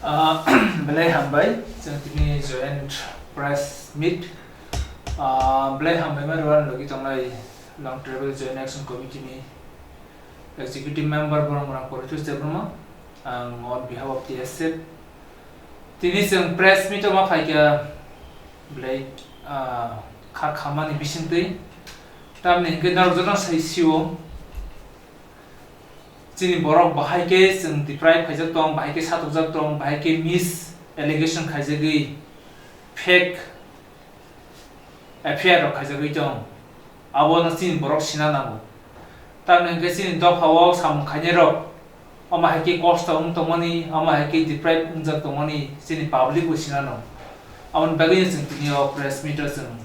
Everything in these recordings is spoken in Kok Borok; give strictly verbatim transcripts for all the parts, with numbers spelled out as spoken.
Ah, belai hambai, chwng tini joint press meet. Ah, belai hambai ma rwani logi tongnai Long Travel Joint Action Committee ni executive member borok rang Porithus Debbarma. Ang on behalf of T S F tini chwng press meet o ma phaikha belai, ah, kha khamani bisingtwi. Tamni hwnkhe norok jotono sai sio. Chini borok bahai khe chwng deprive khaijak tong, bahai khe satokjak tong, bahai khe mis allegation khaijagwi fake F I R rok khaijagwi tong. Abono chini borok sina nango. Tamni hwnkhe chini dophao samung khainairok omo hai khe kosto wng tongmani, omo hai khe deprive wngjak tongmani chini public bo sina nango. Aboni bagwino chwng tini o press meet o chwng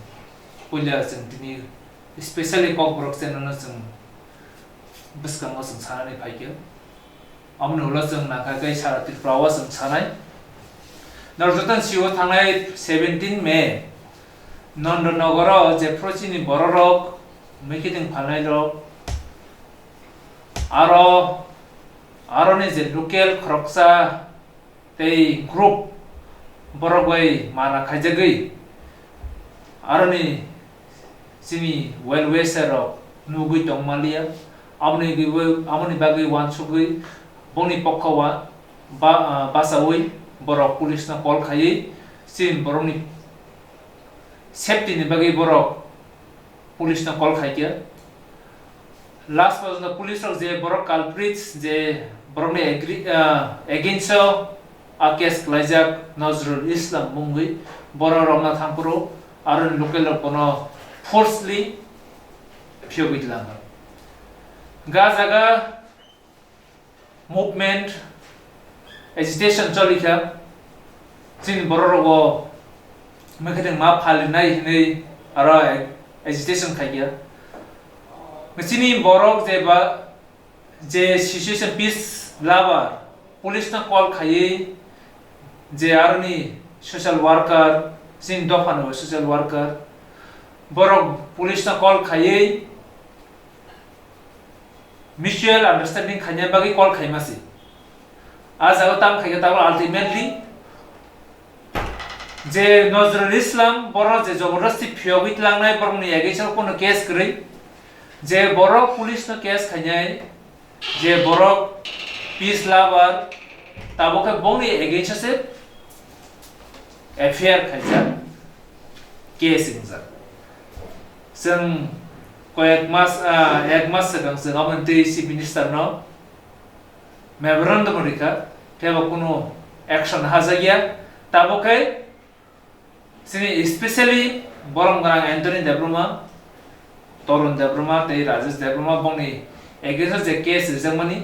puila chwng tini specially Kokborok channel no chwng bwskango chwng sanani phaikha. Aboni ulo chwng nangkha khe sara Tripura o chwng sanai. Norok jotono sio thangnai seventeen May Nondonogoro jephru chini bororok meeting phalnairok aro, aroni je local khoroksa tei group borok bai mara khaijagwi aroni chini well wisher rok nugwi tongmaliya, aboni gwi-, aboni bagwi uansugwi bongni pokha ua ba-, ah, bachaui borok police no call khaiwi chini borokni safety ni bagwi borok police no call khaikha. Last porjonto police rok je borok culprits je borokni agri-, ah, against o a case klaijak Nozrul Islam mungwi borok rokna thangphuru aroni local rok bono forcefully phiyogwi tlang. Ga jaga movement, agitation choli kha, chini borok rogo meeting ma phalinai hinwi aro ag-, agitation khai kha. Chini borok je ba, je situation peace lover, police no call khaiwi je aroni social worker, chini dophano social worker, borok police no call khaiwi mutual understanding khaina bagwi call khaima se. A jaga tam khaikha tabuk ultimately je Nozrul Islam borok je jabardasti phiyogwi tlangnai borokni against o kono case kwrwi, je borok police no case khainai, je borok peace lover, tabuk khe bongni against o se F I R khaijak, case wngjak. Chwng koyek mas, ah, ek mas swkang chwng aboni twi Chief Minister no memorandum rikha, teibo kunu action hajakya. Tabuk khe chini specially borom gwnang Anthony Debbarma, Torun Debbarma tei Rajesh Debbarma bongni against o je case rijakmani,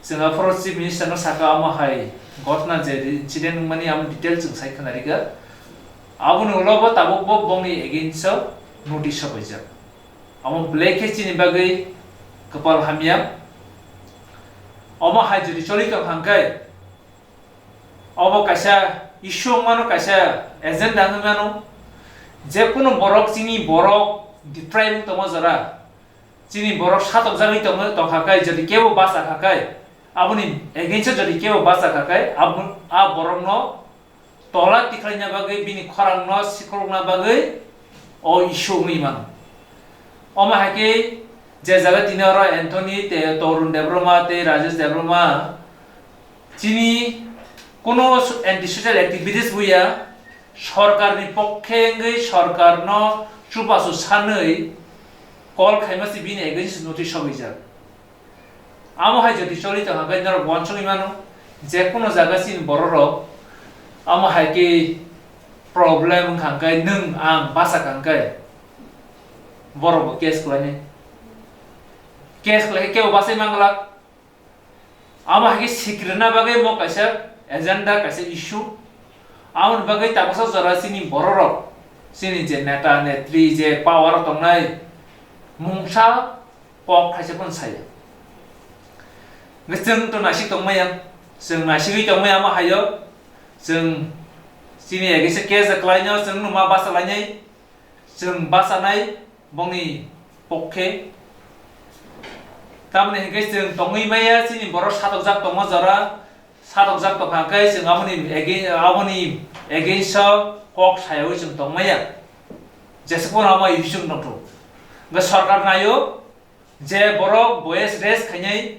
chwng aphuru Chief Minister no sakha omo hai ghotna je incident wngmani amo detail chwng sai khwnarikha. Aboni ulo bo tabuk bo bongni against o notice sopaijak. Omo belai khe chini bagwi kwpal hamya. Omo hai jodi choli tong hangkhe, obo kaisa issue wngmano, kaisa agenda wngmano. Je kunu borok, chini borok deprive wng tongma jora, chini borok satokjagwi tongma tongkha khe, jodi kebo bacha kha khe, aboni against o jodi kebo bacha kha khe, abo, a borokno tola tikhlaina bagwi, bini khorangno sikhulukna bagwi o issue wngwi mano. Omo hai khe je jaga tini oro Anthony tei Torun Debbarma tei Rajesh Debbarma chini kuno anti social activities buya, sorkarni pokhe wngwi sorkarno chubachu sanwi call khaima se bini against notice sobaijak. Amo hai jodi choli tong hangkhe norok uansugwi mano, je kuno jaga chini borok rok amo hai khe problem wngkha hangkhe, nwng ang basa kha hangkhe borok bo case khlainai. Case khlai khe kebo basai manglak. Amo hai khe sikrina bagwi mo kaisa agenda, kaisa issue. Amoni bagwi tabuksa jora chini borok rok, chini je neta netri je power o tongnai mungsa kok khaisa phano saya. Hwnkhe chwng to naisik tongmaya, chwng naisigwi tongmaya amo haio, chwng chini against o case khlaino chwng no ma bacha lainai, chwng bachanai bongni pokhe. Tamoni hwnkhe chwng tongwi maya chini borok satokjak tongma jora, Satokjak tongkha, hwnkhe chwng aboni again, aboni against o kok sayawi chwng tongmaya. Jesa phano amo issue wng tongthu. Hwnkhe sorkar naio je borok voice raise khainai,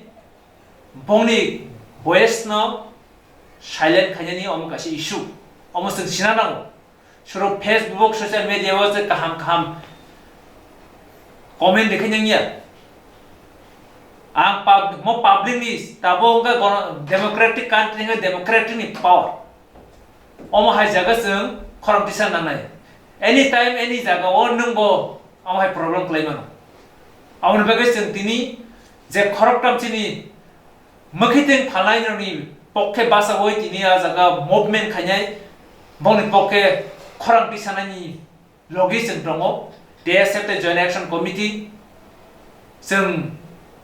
bongni voice no silent khainani omo kaisa issue. Omo chwng sina nango. Suro Facebook, social media o je kaham kaham comment rikhe nangya. Ang pub-, mo public ni tabuk wngkha gono-, democratic country hwnkhe democratic ni power. Omo hai jaga chwng khorang tisa nangnai. Anytime, any jaga o nwng bo omo hai problem khlai mano. Aboni bagwi chwng tini je khoroktham chini mwkhitwng phalnairokni pokhe bachaui tini a jaga movement khainai, bongni pokhe khorang tisanaini logi chwng tongo, T S F tei Joint Action Committee. Chwng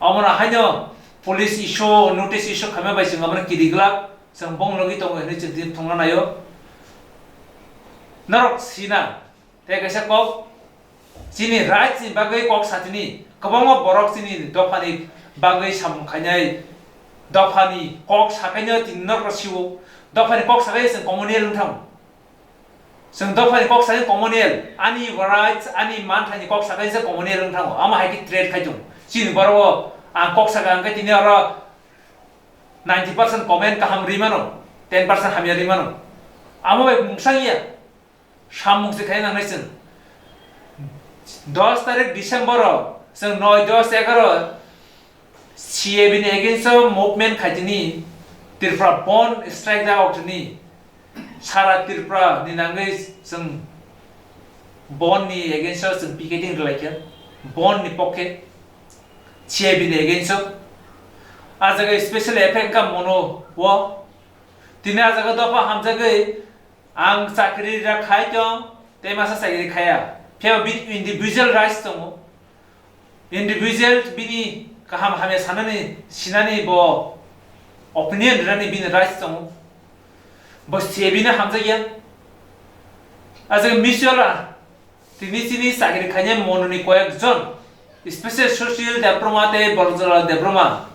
omono haino police issue, notice issue khaima bai chwng omono kiriglak, chwng bong logi tongo hinwi chwng tini thwngna naio. Norok sina, tei kaisa kok, chini rights ni bagwi kok satini, kwbangma borok chini dophani bagwi samung khainai, dophani kok sakaino tini norok siwo, dophani kok sakai chwng communal wng thango. Chwng dophani kok sakai communal, ani rights, ani manthani kok sakai se communal wng thango, amo hai khe trade khai tongo. Chini borok ang kok saka hwnkhe tini oro ninety percent comment kaham ri mano, ten percent hamya ri mano. Amo bai mungsang ya. Samung se khaina nangnai chwng. Dos tarik December o chwng noi, dos, egaroh C A B ni against o movement khaitini Tripura Bandh strike da oktini sara Tripura ni nangwi chwng bandh ni against o chwng picketing rwlaikha, bandh ni pokhe C A B ni against o. A jaga special effect ka mono o. Tini a jaga dopha hamjagwi ang chakri ra khai tong, tei masa chakri khaya. Phiya bini individual rights tongo. Individual bini kaham hamya sanani, sinani bo opinion rani bini rights tongo. Bo C A B ni hamjakya. A jaga mutual a Tini chini chakri khainai mononi koyek jon, special Sushil Debbarma tei Borjolal Debbarma,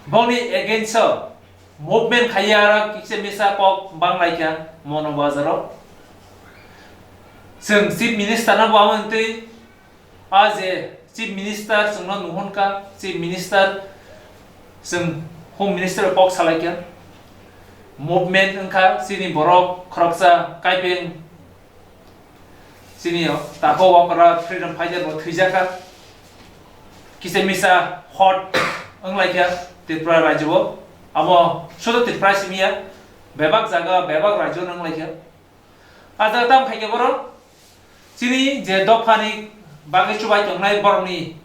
bongni against o movement khaiya aro kisa misa kok bang laikha mono bazaro. Chwng Chief Minister no bo amo twi a je Chief Minister chwngno nuhun kha, Chief Minister chwng Home Minister kok salaikha. Movement wngkha chini borok khoroksa kaipeng Chini o tako wakra freedom fighter bo thwijak kha. Kisa misa hot wng lai kha Tripura rajyo o. Abo sudu Tripura simi ya, bebak jaga, bebak rajyo wng lai kha. A jaga tam khai khe borok chini je dophani bagwi chubai tongnai borokni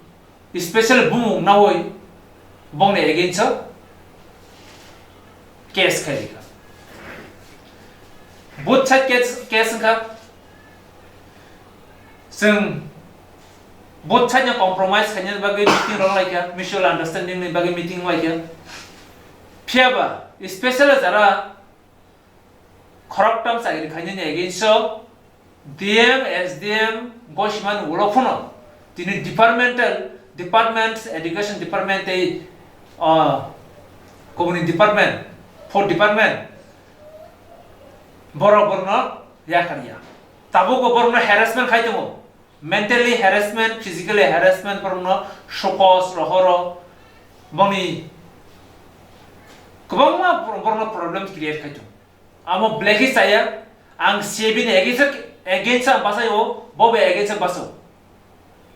special bumung naui bongni against o case khai rikha. Both side case, case wngkha. Chwng both side no compromise khaina bagwi meeting rok lai kha, mutual understanding ni bagwi meeting lai kha. Phiya ba special jara khoroktham chakri khainani against o D M, S D M gosimani ulo phano tini departmental, departments, education department tei, ah, kubuni department, fourth department borok borokno yakar ya. Tabukbo borokno harassment khai tongo, mentally harassment, physically harassment borokno sokos rohoro boni kwbangma borokno problem create khai tongo. Amo belai khe chaya, ang C A B ni against, against ang bachai o, bo bai against ang bachai o.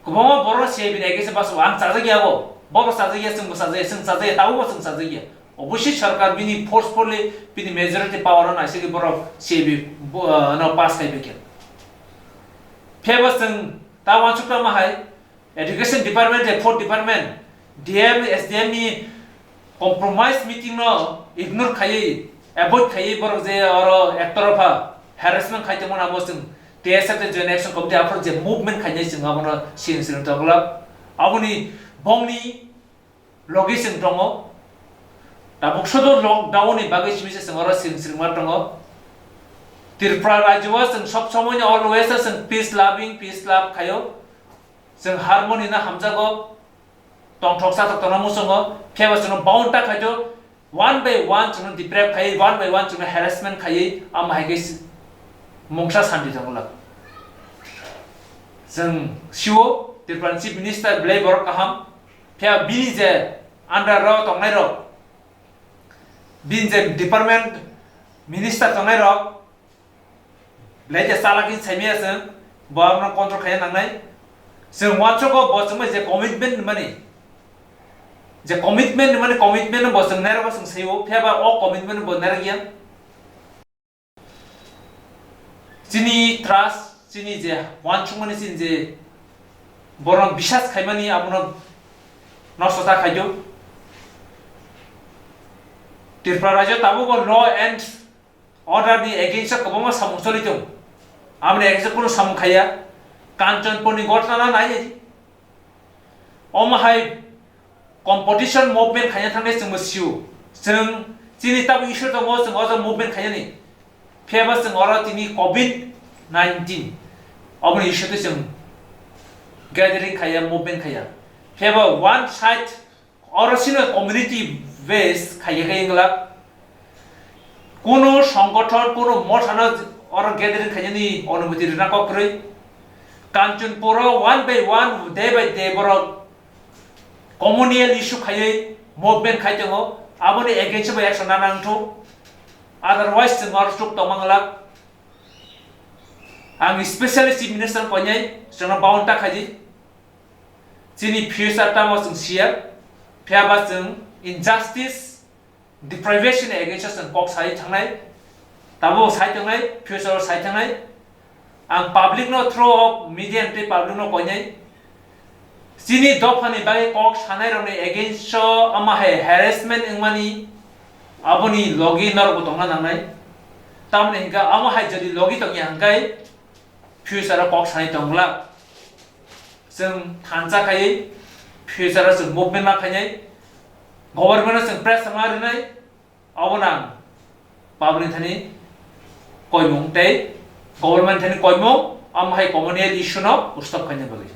Kwbangma borok C A B ni against ang bachai o, ang chajak ya bo, bo bo chajak ya, chwng bo chajak ya, chwng chajak ya, tabuk bo chwng chajak ya. Obviously sarkar bini forcefully bini majority power o naisagwi borok C A B bo, uh, no pass khai baikha. Phiya bo chwng ta uansuk tongma hai, Education department, tei fourth department, D M, S D M ni compromise meeting no ignore khaiwi, avoid khaiwi borok je oro ektorpha harassment khai tongmani abo chwng T S F tei Joint Action Committee aphuru je movement khainai chwng abono siring siring tongla. Aboni bongni logi chwng tongo. Tabuk sudu lockdown ni bagwi simi se chwng oro siring siring ma tongo. Tripura rajyo o chwng sob somoi no always chwng peace loving, peace love khaio. Chwng harmony no hamjago, tongthok sathok tongna muchungo, phiya bo chwngno bound ta khaito, One by one chwngno deprive khaiwi, one by one chwngno harassment khaiwi, amo hai khe si-, mungsa santi tongo lak. Chwng sio Tripura ni Chief Minister belai borok kaham, phiya bini je under o tongnai rok, bini je department minister tongnai rok, belai khe chalak khe saimaya chwng, bo abono control khaina nangnai. Chwng uansukgo bo chwngbai je commitment rwmani, je commitment rwmani, commitment bo chwng nairokgo chwng saio, phiya ba o commitment bo nairok ya. Chini trust, chini je uansukmani, chini je borok bisas khaimani, abono nosto ta khaio. Tripura rajyo tabukbo law and order ni against o kwbangma samung choli tongo. Aboni against o kunu samung khaiya. Kanchanpur ni ghotna na nai. Omo hai competition movement khaina thangwi chwngbo sio. Chwng chini tabuk issue tongo, chwng o jaga movement khainani. Phiya ba chwng oro tini covid nineteen, aboni issue twi chwng gathering khaiya, movement khaiya. Phiya ba one side oro sino community base khaiya khe wngla. Kunu songgothon, kunu mothano oro gathering khainani onumoti rwna kok kwrwi. Kanchanpur o one by one, day by day borok communal issue khaiwi movement khai tongo, aboni against o bo action nana wngthok, otherwise chwng oro chuk tongma glak. Ang specially Chief Minister koinai chwngno baunta khaidi, chini future tamo chwng siya, phiya ba chwng injustice, deprivation against o chwng kok sai thangnai, tabuk sai thangnai, future o sai thangnai. Ang public no through of media and public no koinai, chini dophani bagwi kok sanai rokni against o ama hai harassment wngmani, aboni logi norok bo tongna nangnai. Tamoni hwnkha ama hai jodi logi tongya hwnkhe future o kok sanai tongla. Chwng thansa khaiwi future o chwng movement ma khainai, government o chwng pressure ma rwnai. Abono ang public thani koimung tei government thani koimung, amo hai communal issue no stop khaina bagwi.